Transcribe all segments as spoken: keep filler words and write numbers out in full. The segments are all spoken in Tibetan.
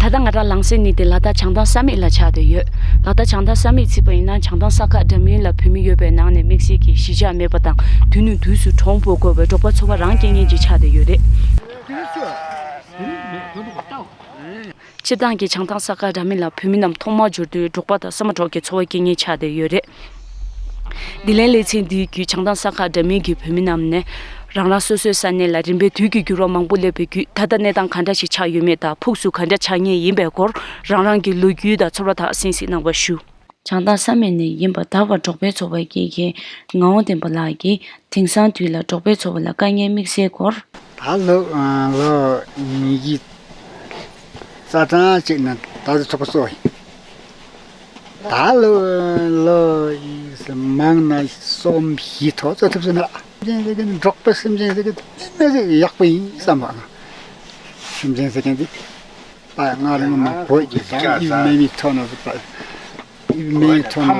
ད་ལྟ་ང་རང་ལངས་སའི་གནས་དེ་ལ་དྭགས་བྱང་ཐང་ས་མིག་ལ་ཆགས་བསྡད་ཡོད། ལ་དྭགས་བྱང་ཐང་ས་མིག་བརྩིས་པ་ཡིན་ན་བྱང་ཐང་ས་ཁག་འདྲ་མིན་ལ་བོད་མི་ཡོད་པའི་ནང་ནས་དམིགས་བསལ་གྱི་གཞིས་ཆགས་མེད་པ་དང་དུས་ནས་དུས་སུ་གྲོང་སྤོ་དགོས་པའི་འབྲོག་པ་ཚོ་བ་རང་སྐྱེལ་མཁན་ཅིག་ཆགས་བསྡད་ཡོད་རེད། སྤྱིར་བཏང་གི་བྱང་ཐང་ས་ཁག་འདྲ་མིན་ལ་བོད་མི་རྣམས་ཐོག་མར་འབྱོར་དུས་འབྲོག་པ་དང་བསམ་པ་གྲོགས་ཀྱི་འཚོ་བ་སྐྱེལ་མཁན་ཆགས་བསྡད་ཡོད་རེད། བདེ་ལེགས་ལེ་ཚན་འདིའི་བརྒྱུད་བྱང་ཐང་ས་ཁག་འདྲ་མིན་གྱི་བོད་མི་རྣམས་ནས་རང་རང་སོ་སོའི་ས་གནས་ལ་རིམ་པས་དུས་ཀྱི་འགྱུར་བ་མང་པོ་སླེབས་པའི་བརྒྱུད་ད་ལྟ་གནས་སྟངས་ག་འདྲ་ཞིག་ཆགས་ཡོད་མེད་དང་ཕུགས་སུ་ག་འདྲ་ཆགས་ངེས་ཡིན་པའི་སྐོར་རང་རང་གི་ལོ་རྒྱུས་དང་ཚོར་བ་དག་གསན་གཟིགས་གནང་བ་ཞུ། བྱང་ཐང་ས་མིག་ནས་ཡིན་པ་ད་བར་འབྲོག་པའི་འཚོ་བ་སྐྱེལ་མཁན་ངག་དབང་བསྟན་པ་ལགས་ཀྱིས་དེང་སང་དུས་ལ་འབྲོག་པའི་འཚོ་བ་ལ་དཀའ་ངལ་དམིགས་བསལ་སྐོར། ད་ལོ་ལོ་ཉིས་ཀྱི་རྩ་གྲངས་གཅིག་ནས་ད་ལྟ་ཚོགས་པ་གཙོ་ཡིན། ད་ལོ་ལོ་མང་ན་གསུམ་བཞི་ཐོག་རྩོད་ཐུབ་སོང་ན། སེམས་ཅན་ཟེར་གི་འབྲོག་པའི་སེམས་ཅན་ཟེར་གི་དེ་ནས་ཡག་པོ་ཡིན་བསམ་པ། སེམས་ཅན་ཟེར་མཁན་དེ་པ་ང་རང་མ་བོད་ཀྱི་ད་ཡིད་མེད་མི་ཐོག་ན་པ་ཡིད་མེད་མི་ཐོག་ན་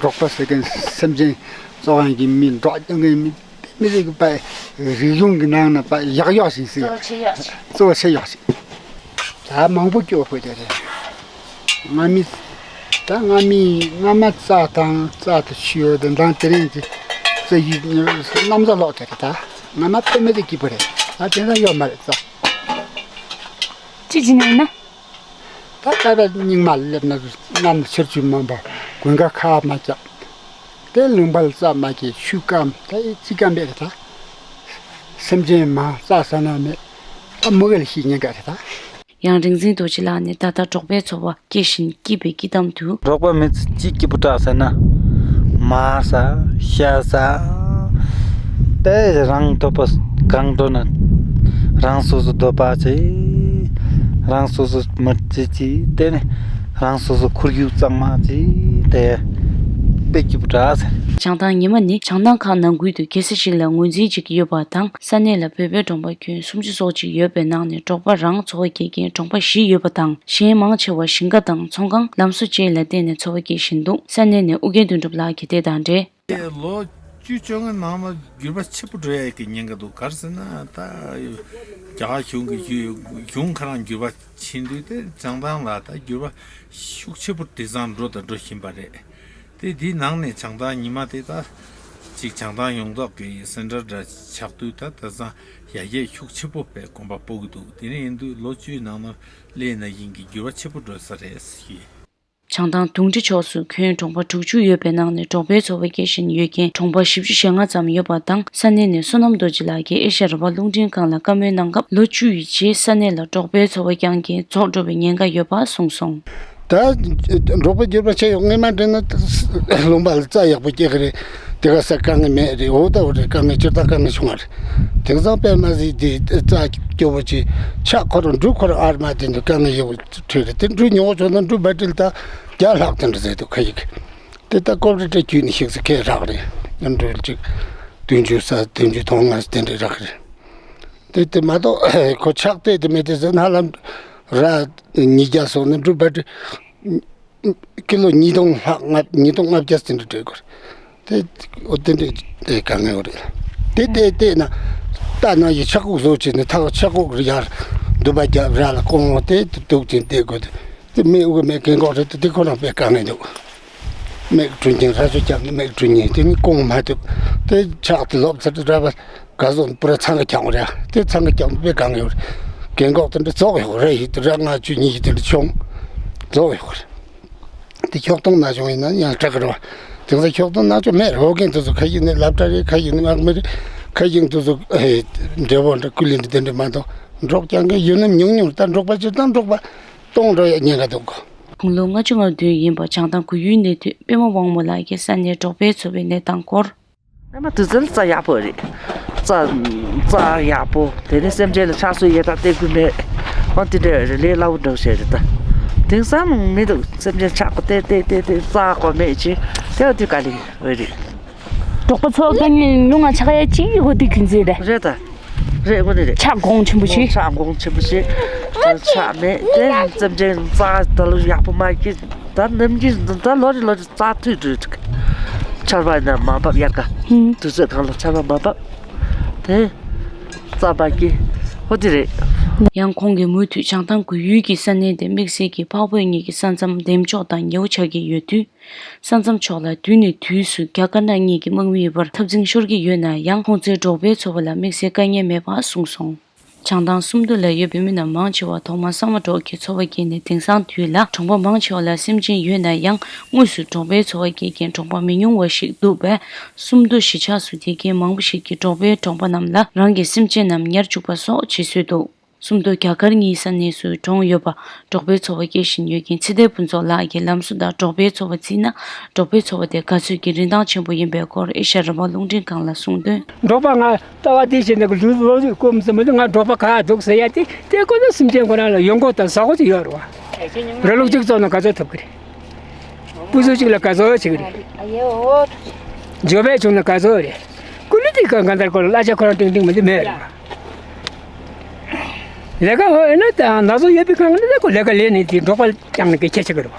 འབྲོག་པ་ཟེར་མཁན་སེམས་ཅན་གཙོ་བོ་ཡིན་གི་མི་འབྲོག་ཀྱང་གི་མི། མི་རིགས་པ་རིག་གཞུང་གི་ནང་ན་པ་ཡག་ཡོག་ཞིག་ཟེར། གཙོ་བོ་ཆེ་ཡོག་ཞིག་ད་མང་པོ་སྐྱོ་པོ་དེ་རེད། ང་མི་ད་ང་མི་ང་མ་རྩ་དང་རྩ་དུ་ཤི་ཡོད་དེ་འདང་དེ་རིང་གི་རྩ་ཡི་གནམ་ས་ལོག་དེ་རེད། ད་ང་མ་དཔེ་མི་རིགས་སྐྱིད་པོ་རེད། ད་དེ་འདྲ་ཡོད་མ་རེད་རྩ། ཅི་ཅི་ནས་ན། ད་ལྟ་བའི་སྙིགས་མ་སླེབས་ན་གནམ་ཆར་ཆུ་མང་པོ་དགུན་ཁ་ཁ་མ་བཅག་དེ་ལུང་པ་ལ་རྩྭ་མ་སྐྱེས་ཆུ་སྐམ་ད་ཅི་སྐམ་པས་རེད་ད། སེམས་ཅན་མ་རྩྭ་ཟ་ན་མེད་ད་མུ་གེ་ལ་ཤི་ཉེན་ཁ་རེད་ད། ཡང་རིག་འཛིན་རྡོ་རྗེ་ལགས་ནས་ད་ལྟ་འབྲོག་པའི་འཚོ་བ་སྐྱེལ་བཞིན་སྐྱིད་པའི་སྐྱིད་གཏམ་དུ། འབྲོག་པ་མི་ཚེ་ཅི་སྐྱིད་པོ་དྲག་ཟེར་ན། མར་ཟ། ཤ་ཟ། དེ་རང་འདོད་པ་གང་འདོད་ན་རང་སོ་སོ་འདོད་པ་བྱེད། རང་སོ་སོ་མི་རྩེ་གཅིག་དེ་ནི་རང་སོ་སོ་ཁོར་ཡུག་གཙང་མ་བྱེད་དེ་དཔེ་སྐྱིད་པོ་དྲག་ཟེར། བྱང་ཐང་ཉི་མ་ནི་བྱང་ཐང་ཁག་ནང་ཁུལ་དུ་གེ་སར་ཞིག་ལ་ངོས་འཛིན་བྱེད་ཀྱི་ཡོད་པ་དང་ས་གནས་ལ་བོད་པའི་གྲོང་པ་ཁྱོན་སུམ་ཅུ་སོགས་ཅིག་ཡོད་པའི་ནང་ནས་འབྲོག་པ་རང་འཚོ་བ་སྐྱེལ་མཁན་གྲོང་པ་བཞི་ཡོད་པ་དང་གཞན་མང་ཆེ་བ་ཞིང་ཁ་དང་ཚོང་ཁང་ལམ་བཟོ་བཅས་ལ་བརྟེན་ནས་འཚོ་བ་སྐྱེལ་བཞིན་འདུག་ས་གནས་ནས་ཨུ་རྒྱན་དོན་གྲུབ་ལགས་ཀྱིས་དེ་དང་འབྲེལ། ལོ་བཅུ་བཅོ་ལྔའི་ནང་ལ་འགྱུར་བ་ཆེན་པོ་འགྲོ་ཡ་གི་ཉེན་ཁ་འདུག་ག་རེ་ཟེར་ན་ད་རྒྱ་གར་གཞུང་གི་གཞུང་ཁ་རང་འགྱུར་བ་ཕྱིན་དུས་དེ་བྱང་ཐང་ལ་ད་འགྱུར་བ་ཤུགས་ཆེན་པོ་དེང་སང་འགྲོ་དང་འགྲོ་བཞིན་པ་རེད། དེ་དེའི་ནང་ནས་བྱང་ཐང་ཉི་མ་དེ་ད་ཅིག་བྱང་ཐང་ཡོངས་རྫོགས་ཀྱི་སེན་ཊར་འདྲ་ཆགས་དུས་ད་དེང་སང་ཡར་རྒྱས་ཤུགས་ཆེན་པོ་བས་གོམ་པ་སྤོ་གི་འདུག་དེ་ནས་ཡིན་དུས་ལོ་བཅུའི་ནང་ན་སླེབས་ན་ཡིན་གྱི་འགྱུར་བ་ཆེན་པོ་འགྲོ་ས་རེད་ཞུས། བྱང་ཐང་དུང་ཁྲི་ཕྱོགས་སུ་ཁྱོན་གྲོང་པ་དྲུག་ཅུ་ཡོད་པའི་ནང་ནས་འབྲོག་པའི་འཚོ་བ་སྐྱེལ་བཞིན་ཡོད་མཁན་གྲོང་པ་བཞི་བཅུ་ཞེ་ལྔ་ཙམ་ཡོད་པ་དང་ས་གནས་ནས་བསོད་ནམས་རྡོ་རྗེ་ལགས་ཀྱིས་ཨེ་ཤ་ཡ་རང་དབང་རླུང་འཕྲིན་ཁང་ལ་བཀའ་མོལ་གནང་སྐབས་ལོ་བཅུ་ཡི་རྗེས་ས་གནས་ལ་འབྲོག་པའི་འཚོ་བ་བསྐྱངས་མཁན་རྫོགས་འགྲོ་བའི་ཉེན་ཁ་ཡོད་པ་གསུངས་སོང་། ད་འབྲོག་པའི་འགྱུར་བ་ཆེ་ཡོང་ངེས་མ་འདྲེན་ན་ལུང་པ་ལ་རྩྭ་ཡག་པོ་སྐྱེ་གི་རེད། དེ་ག་ས་དཀའ་ངལ་མེད་རེད། འོ་ད་འོ་རེད། དཀའ་ངལ་སྤྱིར་བཏང་དཀའ་ངལ་བྱུང་བ་རེད། དེང་སང་དཔེ་མ་སྲིད་དེ་རྩྭ་སྐྱོ་བོ་ཆེ་ཆག་ཁོ་རང་འབྲུ་ཁོ་རང་ཨར་མ་དེ་འདྲ་དཀའ་ངལ་ཡོད་པ་འཕྲོད་རེད། དེ་འབྲུ་ཉོ་བ་བྱུང་ན་འབྲུ་བ་ཏིལ་ད་བརྒྱ་ལྷག་དེ་འདྲ་ཟེར་འདུག་ཁ་ཡིག་དེ་ད་ཀོབ་རི་ཏྲ་ཁྱུད་ནས་ཤིག་ས་ཁས་རག་རེད། འབྲུ་གཅིག་བདུན་ཅུ་ས་བདུན་ཅུ་དོན་ལྔ་དེ་འདྲ་རག་རེད། དེ་དེ་མ་གཏོགས་ཁོ་ཆག་དེ་དེ་མེད་དེ་ཟེར་ན་ལམ་ར་ཉིས་བརྒྱ་སོང་ན་འབྲུ་བ་ཏིལ་ཀི་ལོ་ཉིས་སྟོང་ལྷག་ལྔ་ཉིས་སྟོང་ལྔ་བརྒྱ་ཟིན་འདྲ་སྤྲད་དགོས་རེད། དེ་འོ་དེ་འདྲ་དེ་དཀའ་ངལ་རེད། དེ་དེ་བལྟས་ན་རྟ་ནང་བཞིན་ཆག་ཁོག་བཟོ་བྱས་ནས་ཐག་ཆག་ཁོག་རེ་ཡར་འདུག་པ་རྒྱབ་ར་ལ་སྐོང་བ་དེ་འདུག་ཅིང་བལྟས་དགོས། དེ་མི་དབུ་མེད་རྒན་གོག་རེད། དེ་ཁོ་རང་དཔེ་དཀའ་ངལ་འདུག་མིག་བྲུ་ཉིན་ར་ཅོ་རྒྱབ་ནས་མིག་བྲུ་ཉིན་དེ་ནི་སྐོང་མ་ཐུབ། དེ་ཆག་དེ་ལོབ་ཚར་དུས་ར་བ་ག་ཟོ་པུ་ར་ཚང་གི་ཀྱང་ར་དེ་ཚང་གི་ཀྱང་དཔེ་དཀའ་ངལ་རེད། རྒན་གོག་དེ་འདྲ་ཙོག་ཡོད་རེད། ཡིད་དུ་ར་ལྔ་བཅུ་ཉི་ཤུ་དེ་འདྲ་བྱུང་ཙོག་ཡོད་རེད། དེ་ཁྱོག་སྟོང་ན་བྱུང་ཡིན་ན་ཡང་སྐྲག་གི་རེད་བ། དེང་སང་ཁྱོག་སྟོང་ན་ཆོ་མེད་རེད། ཨོ་རྒན་དེ་ཚོ་ཁ་ཡིག་ནི་སློབ་གྲྭ་རེད། ཁ་ཡིག་ནི་དམག་མི་རེད། ཁ་ཡིག་དེ་ཚོ་འབྲས་བུ་འདྲ་ཀུ་ལི་འདྲ་དེ་འདྲ་མ་གཏོགས་འབྲོག་རྐྱང་གི་ཡུལ་ནི་ཉུང་ཉུང་ད་འབྲོག་པ་ཅིག་དང་འབྲོག་པ་སྟོང་འགྲོ་ཡ་ཉེན་ཁ་འདུག་དགུང་ལོ་ལྔ་བཅུ་ང་བདུན་ཡིན་པ་བྱང་ཐང་གོ་ཡུལ་གནས་སྡོད་པད་མ་དབང་མོ་ལགས་ཀྱིས་ས་གནས་འབྲོག་པའི་འཚོ་བའི་གནས་སྟངས་སྐོར། ཨ་མ་དུས་ཚོད་རྩྭ་ཡག་པོ་རེད། རྩྭ་རྩྭ་ཡག་པོ་དེ་ནས་སེམས་ཅན་ལ་ཆགས་སྲེད་ཡོད་ད་སྟེར་དགོས་མེད། ཨོ་དེ་འདྲ་རེད། ལས་སླ་བོ་འདྲ་བོ་ཞིག་རེད་ད། དེང་སང་མི་འདུག་སེམས་ཅན་ཆག་པ་དེ་དེ་དེ་དེ་རྩྭ་གོ་མེད་ཅི་དེ་འོ་དེ་ག་ལེ་འོ་རེད། འབྲོག་པ་ཚོ་དཀའ་ངལ་ཉུང་ང་ཆག་ཡ་གཅིག་ཡོད་དེ་ཁྱོད་ཚོའི་རེད། རེད་ད། རེད་དངོས་གནས་རེད། ཆག་གོང་ཆེན་པོ་ཞིག་ཆག་གོང་ཆེན་པོ་ཞིག་ཆག་མེད་དེ་སེམས་ཅན་རྩྭ་ད་ལོ་ཡག་པོ་མ་སྐྱེས་ད་ནམ་རྒྱུན་ད་ལོ་རེ་ལོ་རེ་རྩྭ་མཐུད་འགྲོ་འདུག་ཆར་པ་ཡིན་ན་མ་བབས་དབྱར་ཁ་ཧུམ། དུས་ཚོད་གང་ལ་ཆར་པ་མ་བབས་དེ་རྩྭ་མ་སྐྱེས་ཧོ་དེ་རེད། ཡང་ཁོང་གིས་མུ་མཐུད་བྱང་ཐང་བགོ་ཡུལ་གྱི་ས་གནས་དེ་དམིགས་བསལ་གྱི་འཕགས་བོད་གཉིས་ཀྱི་ས་མཚམས་འདེམས་འཇོག་དང་ཉེ་བོ་ཆགས་ཀྱི་ཡོད་དུས། ས་མཚམས་ཕྱོགས་ལ་དུས་ནས་དུས་སུ་རྒྱ་དཀར་ནག་གཉིས་ཀྱི་དམག་མིའི་བར་འཐབ་འཛིང་ཤོར་གྱི་ཡོད་ན་ཡང་། ཁོང་ཚོའི་འབྲོག་པའི་ཚོ་བ་ལ་དམིགས་བསལ་དཀའ་ངལ་མེད་པ་གསུངས་སོང་། བྱང་ཐང་སུམ་མདོ་ལ་ཡོད་པའི་མི་རྣམས་མང་ཆེ་བ་ཐོག་མར་ས་མ་འབྲོག་གི་འཚོ་བ་སྐྱེལ་ནས། དེང་སང་དུས་ལ་གྲོང་པ་མང་ཆེ་བ་ལ་སེམས་ཅན་ཡོད་ན་ཡང་། དངོས་སུ་འབྲོག་པའི་འཚོ་བ་སྐྱེལ་མཁན་གྲོང་པ་མི་ཉུང་བ་ཞིག་འདུག་པས། སུམ་མདོ་གཞིས་ཆགས་སུ་སྡོད་མཁན་མང་པོ་ཞིག་གིས་འབྲོག་པའི་གྲོང་པ་རྣམས་ལ་རང་གི་སེམས་ཅན་རྣམས་ཉར་བཅུག་པ་སོགས་བྱེད་སྲོལ་འདུག། སུམ་མདོ་རྒྱ་གར་གཉིས་ས་གནས་སུ་གྲོངས་ཡོད་པ། འབྲོག་པའི་འཚོ་བ་སྐྱེལ་བཞིན་ཡོད་མཁན་ཚེ་བརྟན་ཕུན་ཚོགས་ལགས་ཀྱིས་ལམ་བཟོ་དང་འབྲོག་པའི་འཚོ་བ་བརྩིས་ན། འབྲོག་པའི་འཚོ་བ་དེ་དགའ་ཚོར་གྱི་རིན་ཐང་ཆེན་པོ་ཡིན་པའི་སྐོར་ཨེ་ཤ་ཡ་རང་དབང་རླུང་འཕྲིན་ཁང་ལ་གསུངས་དོན། འབྲོག་པ་ང་ལྟ་བ་དེ་བྱས་ནས་ལུས་ལོ་ཟིག་སྐོམ་ཟིན་མི་འདུག། ང་འབྲོག་པ་ག་འདུག་ཟེར་ཡ་དེ་དེ་ཁོ་ན་སེམས་ཅན་ཁོ་རང་ལ་ཡོང་སྒོ་དང་ཟ་སྒོ་ཅིག་ཡོད་རེད་བ། ར་ལུག་གཅིག་བཙོང་ན་ག་ཚོད་ཐོབ་ཀྱི་རེད། སྤུ་ཟོ་གཅིག་ལ་ག་ཚོད་བྱེད་ཀྱི་རེད། འབྱོར་པས་བྱུང་ན་ག་ཚོད་རེད། ཀུ་ལི་དེ་ག་ག་འདར་ཁོ་ལ་གླ་ཆ་ཁོ་རང་ཏིང་ཏིང་མི་འདུག་མེད་རེད་བ། ལས་ཀ་འོ་ཨེ་ན་ད་ན་ཟུག་ཡོད་པའི་སྒང་ལ་ཁོ་ལས་ཀ་ལས་ནས་དེ་འབྲོག་པ་རྐྱང་ནས་ཀྱི་ཁྱད་ཆེ་གི་རེད།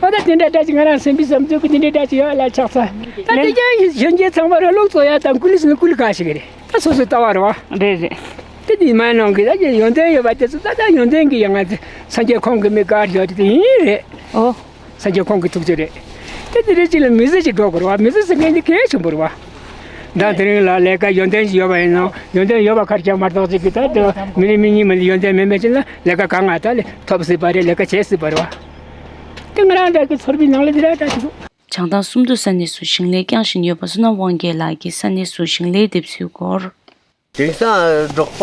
ཨ་ད་དེ་འདྲ་འདྲ་ཅིག་ང་རང་སེམས་པའི་བསམ་ཚུལ་གི་དེ་འདྲ་འདྲ་ཅིག་ཡོད་ལ་ཆགས་ཚར། ད་དེ་ཀྱང་གཞོན་སྐྱེས་ཚང་མ་ར་ལུག་བཙོང་ཡ་དང་ཀུ་ལི་སི་ནི་ཀུ་ལི་ག་ཞིག་རེད། ད་སོ་སོའི་ལྟ་བ་རེད་བ། རེད་རེད། དེ་དེ་མ་ནང་གི་ད་ཀྱི་ཡོན་ཏན་ཡོད་པ་དེ་ཚོ་ད་ད་ཡོན་ཏན་གི་ཡང་ང་ཚོ་སངས་རྒྱས་ཁོང་གི་མི་དགའ་ཡོད་དེ་ཡིན་རེད། ཨོ། སངས་རྒྱས་ཁོང་གི་ཐུགས་རྗེ་རེད། དེ་དེ་རེད་ཅིག་ལ་མི་ཚེ་ཅིག་འགྲོ་དགོས་རེད་བ། མི་ཚེ་ཟེར་མཁན་དེ་གལ་ཆེན་པོ་རེད་བ། ད་དེ་རིང་ལ་ལས་ཀ་ཡོན་ཏན་ཞིག་ཡོད་པ་ཡིན་ན་ཡོན་ཏན་ཡོད་པ་ཁར་ཀྱང་མ་གཏོགས་ཅིག་གི་ད་དེ་མི་ནི་མི་གཉིས་མི་ཡོན་ཏན་མེད་མེད་ཅིག་ལ་ལས་ཀ་གང་ང་ད་ལས་ཐོབ་སྲིད་པ་རེད། ལས་ཀ་བྱེད་སྲིད་པ་རེད་བ། དེ་ང་རང་འདྲ་གི་ཚོར་བའི་ནང་ལ་དེ་ར་འདྲ་ཞིག་འདུག། བྱང་ཐང་སུམ་མདོ་ས་གནས་སུ་ཞིང་ལས་བསྐྱངས་བཞིན་ཡོད་པ་བསོད་ནམས་དབང་རྒྱལ་ལགས་ཀྱིས་ས་གནས་སུ་ཞིང་ལས་འདེབས་ཚུལ་སྐོར། དེང་སང་འབྲོག་པ་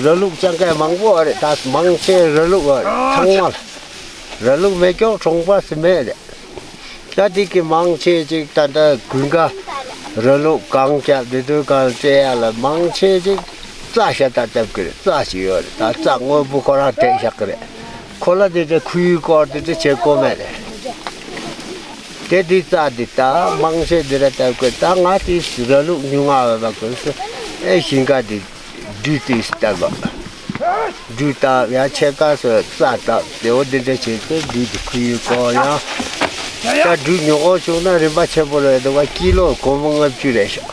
ར་ལུག་སྤྱང་ཀ་མང་པོ་རེད། ད་མང་ཆེ་ར་ལུག་ཚང་མ་ལ་ར་ལུག་མེད་ཀྱོག་གྲོང་པ་སུ་མེད་རེད། ད་དེ་གི་མང་ཆེ་ཅིག་ད་ལྟ་དགུན་ཁ་ར་ལུག་གང་རྒྱབ་དེ་དུས་གང་སྤྲད་ཡ་ལ་མང་ཆེ་ཅིག་རྩྭ་ཤ་ད་རྒྱབ་ཀྱི་རེད། རྩྭ་ཞིག་ཡོད་རེད། ད་རྩྭ་དངོས་པོ་ཁོ་རང་སྤྲད་བཞག་གི་རེད། ཁོ་ལ་དེ་དེ་ཁུ་ཡུ་སྐོར་དེ་དེ་བྱེད་དགོས་མེད་རེད། དེ་དེ་རྩྭ་དེ་ད་མང་ཆེ་དེ་ར་ལྟ་དགོས། ད་ང་དེ་ར་ལུག་ཉུང་ང་བ་བ་དགོས་སུ་ཨེ་ཞིང་ཁ་དེ་སྦྲུལ་དེ་ལྟ་དགོས། སྦྲུལ་ལྟ་ཡ་ཕྱེད་ཀ་སོ་རྩྭ་ལྟ་དེ་འོ་དེ་འདྲ་བྱེད་དེ་སྦྲུལ་དེ་ཁུ་ཡུ་སྐོར་ཡང་ད་སྦྲུལ་ཉོ་གོ་བྱུང་ན་རིན་པ་ཆེན་པོ་རེད་འདུག་བ། ཀི་ལོ་སྒོར་མོ་ལྔ་བཅུ་རེད་ཤག།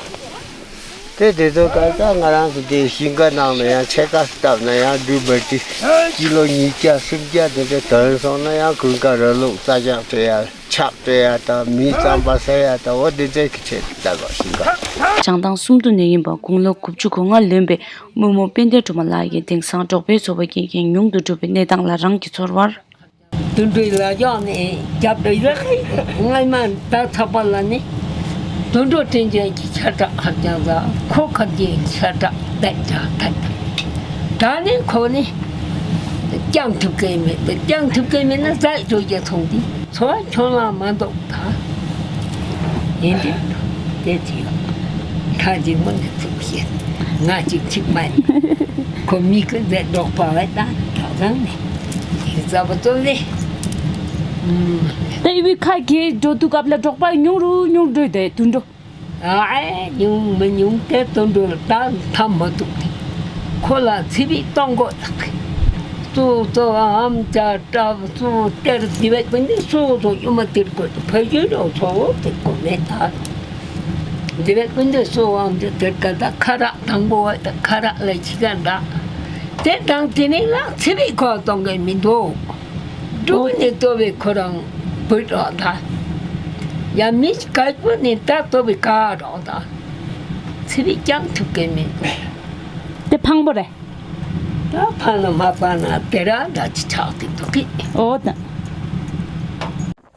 དེ་དེ་ཚོ་ག་ད་ང་རང་གི་དེ་ཞིང་ཁ་ནང་ན་ཡང་ཕྱེད་ཀ་བཏབ་ན་ཡང་སྦྲུལ་བ་ཏི་ཀི་ལོ་ཉིས་བརྒྱ་སུམ་བརྒྱ་དེ་འདྲ་ཐོན་སོང་ན་ཡང་དགུན་ཁ་ར་ལུག་རྩྭ་ལྕགས་སྤྲད་ཡ་ཆག་སྤྲད་ཡ་དང་མི་རྩམ་པ་ཟ་ཡ་དང་འོ་དེ་འདྲའི་གི་ཆེད་དུ་བཏབ་པ་ཞིང་ཁ། བྱང་ཐང་སུམ་མདོ་ནས་ཡིན་པ་དགུང་ལོ་དགུ་བཅུ་གོ་ལྔ་ལོན་པའི་རྨོ་མོ་དཔལ་ལྡན་སྒྲོལ་མ་ལགས་ཀྱིས་དེང་སང་འབྲོག་པའི་འཚོ་བ་སྐྱེལ་མཁན་ཉུང་དུ་འགྲོ་བའི་གནས་སྟངས་ལ་རང་གི་ཚོར་བར། དུད་འགྲོའི་ལ་རྒྱག་ནས་རྒྱབ་ཏུ་ཡོད། སྔ་མ་ད་ཚགས་པར་ལ་ནི་དུད་འགྲོ་དྲན་ཅན་གྱི་ཤ་ཁྲག་ཧ་ཅང་ཟ། ཁོ་ཁ་རྒྱའི་ཤ་ཁྲག་བསྡད་ཀྱང་ཐད། ད་ནི་ཁོ་ནི་བསྐྱང་ཐུབ་ཀྱི་མེད། བསྐྱང་ཐུབ་ཀྱི་མེད་ན་ཟ་འགྲོ་རྒྱུ་མཐོང་དུས་ཚོར་བ་ཁྱོད་ལ་མ་འདུག་ད། ཡིན་དུས་དེ་དུས་ཁ་ཅིག་མོ་ནི་ཚིག་བཤད་ང་ཅིག་ཅིག་མ་ཡིན། ཁོ་མི་ཁོ་ཟད་འབྲོག་པ་བས་ད་ད་བཟང་ནས་ཡིག་ཚ་པོ་ཙོ་ལེ། ད་ཡི་བི་ཁ་གེ་འགྲོ་དུས་སྐབས་ལ་འབྲོག་པ་ཉུང་རུ་ཉུང་འགྲོ་དེ་དུད་འགྲོ། ཨ་ཉུང་མི་ཉུང་དེ་དུད་འགྲོ་ད་ཐམ་མ་ཐུག་ནས་ཁོ་ལ་ཚི་བི་གཏོང་དགོས་ལགས། སུ་ཚོ་ཨམ་ཅག་སྐྲ་སུ་སྟེར་དེ་བས་ཀུན་ནས་སུ་ཚོ་གཡུ་མ་སྟེར་དགོས། ཕ་ཡུལ་རོ་ཚོ་བོ་སྟེར་དགོས་མེད་ད། དེ་བས་ཀུན་ནས་སུ་ཨམ་ཅག་སྟེར་ག་ད་ཁ་རག་དང་པོ་བ་ད་ཁ་རག་ལ་ཁྱི་ག་འདྲ། དེ་དང་དེ་ནས་ལ་ཚི་བི་ཁོ་གཏོང་གི་མི་འདུག། འབྲུག་ནས་ལྟོ་བའི་ཁོ་རང་བུད་རོགས་ད། ཡ་མི་ག་བུ་ནས་ད་ལྟོ་བའི་ག་རོགས་ད། ཚི་བི་རྐྱང་ཐུབ་ཀྱི་མེད་འདུག། དེ་ཕངས་པོ་རེད། ད་ཕན་ན་མ་ཕན་ན་དེ་ར་འདྲ་ཅི་ཆགས་ཀྱི་འདུག་གི། ཨོ་ད།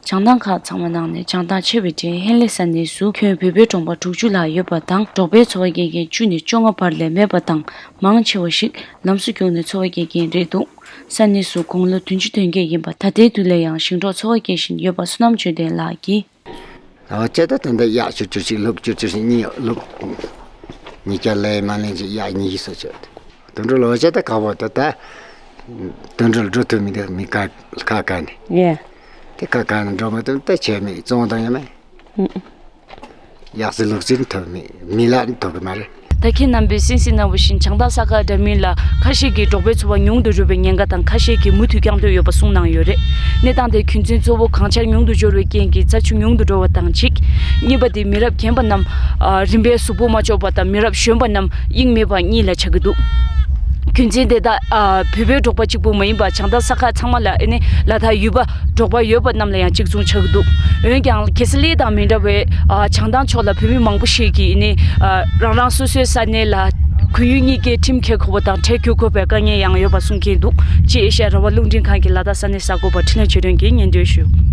བྱང་ཐང་ཁག་ཚང་མ་ནང་ནས་བྱང་ཐང་ཆེ་བའི་གྲས་ཧན་ལེ་ས་གནས་སུ་ཁྱོན་བོད་པའི་གྲོང་པ་དྲུག་ཅུ་ལྷག་ཡོད་པ་དང་། འབྲོག་པའི་འཚོ་བ་སྐྱེལ་མཁན་བཅུ་ནས་བཅོ་ལྔ་བར་ལས་མེད་པ་དང་། མང་ཆེ་བ་ཞིག་ལམ་བཟོ་བརྒྱུད་ནས་འཚོ་བ་སྐྱེལ་མཁན་རེད་འདུག། ས་གནས་སུ་དགུང་ལོ་བདུན་ཅུ་ཐོན་མཁན་ཡིན་པ་ད་ལྟའི་དུས་ལ་ཡང་ཞིང་འབྲོག་འཚོ་བ་སྐྱེལ་བཞིན་ཡོད་པ་བསོད་ནམས་ཆོས་ལྡན་ལགས་ཀྱིས། ཨོ་ཅེ་ད་ད་ལྟ་གཡག་ཆུ་ཆུ་ཞིག་ལུག་ཆུ་ཆུ་ཞིག་གཉིས་ལུག་གཉིས་ཀ་ལས་མ་ལེན་ཅིག་གཡག་གཉིས་ཀྱི་སོ་ཆོད། དུད་འགྲོ་ལོ་ཅེ་ད་ག་བོ་ད་ད་དུད་འགྲོ་འགྲོ་ཐུབ་མི་འདུག་མི་ཁ་ཁ་ཁ་ནི། ཡེ། དེ་ཁ་ཁ་ནི་འགྲོ་མ་ཐུབ་ད་ཆེ་མི་བཙོང་དང་ཡ་མེད། གཡག་རྩི་ལུག་རྩི་ཐོབ་མེད། མི་ལ་ཐོབ་གི་མ་རེད། ད་ཁྱེད་རྣམ་པས་གསན་གཟིགས་གནང་བ་བཞིན་བྱང་ཐང་ས་ཁ་འདྲ་མིན་ལ་ཁ་ཤས་ཀྱིས་འབྲོག་པའི་འཚོ་བ་ཉུང་དུ་འགྲོ་བའི་ཉེན་ཁ་དང་ཁ་ཤས་ཀྱིས་མུ་མཐུད་བསྐྱང་འདོད་ཡོད་པ་གསུངས་གནང་ཡོད་རེད། གནས་སྟངས་དེ་རྒྱུ་མཚན་གཙོ་བོ་གངས་ཆར་ཉུང་དུ་འབྱོར་བའི་རྐྱེན་གྱིས་རྩྭ་ཆུ་ཉུང་དུ་འགྲོ་བ་དང་གཅིག། གཉིས་པ་དེ་མི་རབས་རྒན་པ་རྣམས་རིམ་པས་གཟུགས་པོ་མ་ལྕོགས་པ་དང་མི་རབས་གཞོན་པ་རྣམས་དབྱིངས་མེད་པ་གཉིས་ལ་ཆགས་ཀྱི་འདུག། རྒྱུ་མཚན་དེ་དག་ཨ་བོད་པའི་འབྲོག་པ་གཅིག་པུ་མ་ཡིན་པར་བྱང་ཐང་ས་ཁག་ཚང་མ་ལ་ཨ་ནི་ལ་དྭགས་ཡུལ་པ་འབྲོག་པ་ཡོད་པ་རྣམས་ལ་ཡང་གཅིག་མཚུངས་ཆགས་ཀྱི་འདུག་འོན་ཀྱང་གེ་སར་གླིང་དང་མི་འདྲ་བའི་ཨ་བྱང་ཐང་ཕྱོགས་ལ་བོད་མི་མང་པོ་ཞིག་གིས་ཨ་ནི་ཨ་རང་རང་སོ་སོའི་ས་གནས་ལ་ཁོར་ཡུག་གཉིས་ཀའི་ཁྲིམས་འགལ་དགོས་པ་དང་ཁྲལ་འཁྱེར་དགོས་པའི་དཀའ་ངལ་ཡང་ཡོད་པ་གསུང་མཁན་འདུག་ཅེས་ཨེ་ཤ་ཡ་རང་དབང་རླུང་འཕྲིན་ཁང་གི་ལ་དྭགས་ས་གནས་གསར་འགོད་པ་འཕྲིན་ལས་ཆོས་སྒྲོན་གྱིས་སྙན་སྒྲོན་ཞུས།